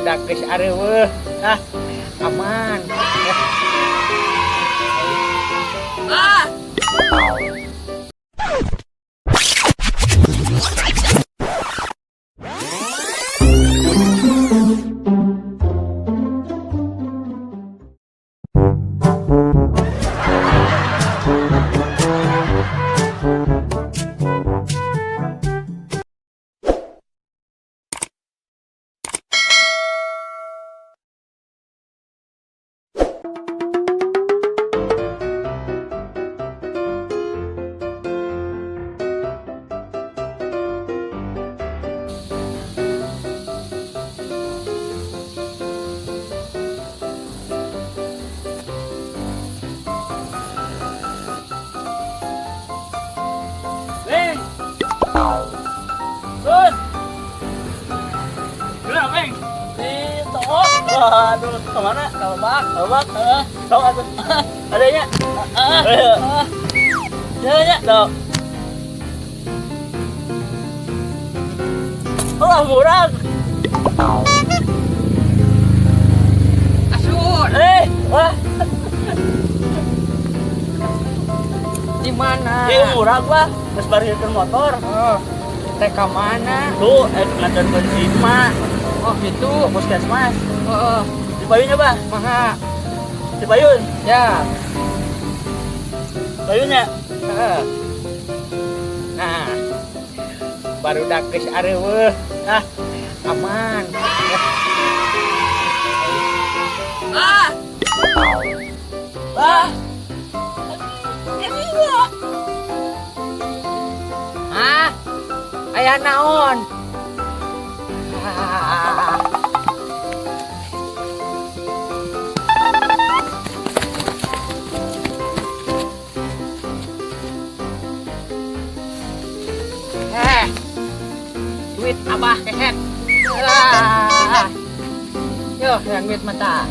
Barudak geus areuweuh. Ah, aman. Ah! Leng. Terus. Gimana, Leng? Di toko. Waduh, kemana? Ke Lebak. Ke Lebak. Heeh. Sok atuh. Ada nya? Heeh. Ya nya, sok. Oh, murah. Asun. Eh, wah, Di mana? ini murah gua. Geus parkirkeun motor. Oh, teh ka mana? Tuh, nganterkeun si Ima Oh, gitu. ke puskesmas. Oh, oh. Di payunnya, Bah. Mangga. Di payun. Ya. Payunnya. Heeh. Nah, barudak geus areuweuh. Ah, aman. Ah! Bah. Hah? Aya naon? Ah. Eh, duit abah kehet. Ah. Yo, yang duit mata.